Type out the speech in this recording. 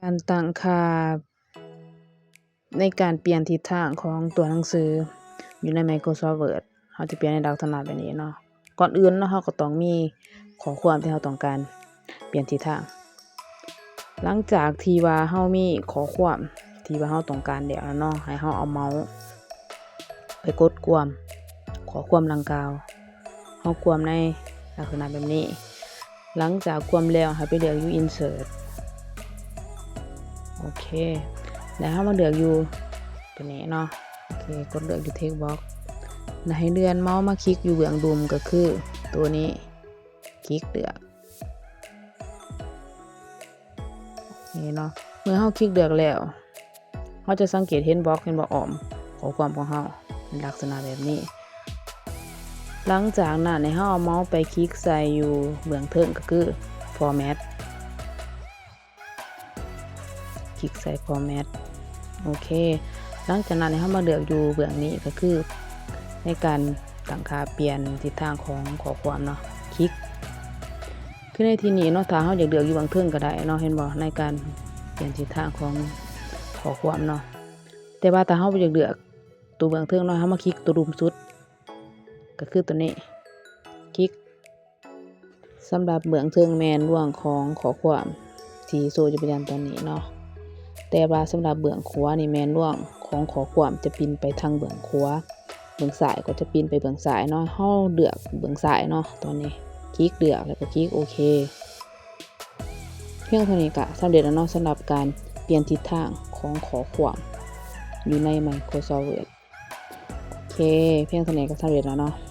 ການຕັ້ງຄ່າໃນການປ່ຽນທິດທາງຂອງຕົວໜັງສືຢູ່ໃນ Microsoft Word ເຮົາຈະປ່ຽນໃນລັກສະນະແບບນີ້ເນາະ. ກ່ອນອື່ນເນາະ ເຮົາກໍຕ້ອງມີຂໍ້ຄວາມທີ່ເຮົາຕ້ອງການປ່ຽນທິດທາງ. ຫຼັງຈາກທີ່ວ່າເຮົາມີຂໍ້ຄວາມທີ່ວ່າເຮົາຕ້ອງການແລ້ວເນາະ, ໃຫ້ເຮົາເອົາເມົາສ໌ໄປກົດກວມຂໍ້ຄວາມດັ່ງກ່າວ. ເຮົາກວມໃນລັກສະນະແບບນີ້. ຫຼັງຈາກກວມແລ້ວ ໃຫ້ໄປເລືອກຢູ່ Insert. ໂອເຄ ແລ້ວເຮົາມາເລືອກຢູ່ຕົວນີ້ເນາະ. ໂອເຄ ກົດເລືອກຢູ່ Text Box ແລ້ວໃຫ້ເລື່ອນເມົາສ໌ມາຄລິກຢູ່ເບື້ອງລຸ່ມ ກໍຄືຕົວນີ້ ຄລິກເລືອກ. ນີ້ເນາະ ເມື່ອເຮົາຄລິກເລືອກແລ້ວ ເຮົາຈະສັງເກດເຫັນບັອກ ເຫັນບໍ່ ອ້ອມຂໍ້ຄວາມຂອງເຮົາເປັນລັກສະນະແບບນີ້. ຫຼັງຈາກນັ້ນໃຫ້ເຮົາເອົາເມົາສ໌ໄປຄລິກໃສ່ຢູ່ເບື້ອງເທິງ ກໍຄື Format ຄລິກໃສ່ Format. ໂອເຄ ຫຼັງຈາກນັ້ນໃຫ້ເຮົາມາເລືອກຢູ່ເບື້ອງນີ້ ກໍຄືໃນການຕັ້ງຄ່າປ່ຽນທິດທາງຂອງຂໍ້ຄວາມເນາະ ຄລິກ ຄືໃນທີ່ນີ້ເນາະ ຖ້າເຮົາຢາກເລືອກຢູ່ເບື້ອງເທິງກໍໄດ້ເນາະ ເຫັນບໍ່ ໃນການປ່ຽນທິດທາງຂອງຂໍ້ຄວາມເນາະ. ແຕ່ວ່າຖ້າເຮົາບໍ່ຢາກເລືອກຕົວເບື້ອງເທິງເນາະ ເຮົາມາຄລິກຕົວລຸ່ມສຸດ ກໍຄືຕົວນີ້ ຄລິກ. ສຳລັບເບື້ອງເທິງແມ່ນລວງຂອງຂໍ້ຄວາມທີ່ໂຊຢູ່ປະຈຳຕອນນີ້ເນາະ ແຕ່ວ່າສຳລັບເບື້ອງຂວານີ້ແມ່ນລວງຂອງຂໍ້ຄວາມຈະປິ່ນໄປທາງເບື້ອງຂວາ. ເບື້ອງຊ້າຍກໍຈະປິ່ນໄປເບື້ອງຊ້າຍເນາະ. ເຮົາເລືອກເບື້ອງຊ້າຍເນາະ ຕອນນີ້ຄລິກເລືອກ ແລ້ວກໍຄລິກໂອເຄ. ພຽງເທົ່ານີ້ກໍສຳເລັດແລ້ວເນາະ ສຳລັບການປ່ຽນທິດທາງຂອງຂໍ້ຄວາມຢູ່ໃນ Microsoft Word. ໂອເຄ ພຽງເທົ່ານີ້ກໍສຳເລັດແລ້ວເນາະ.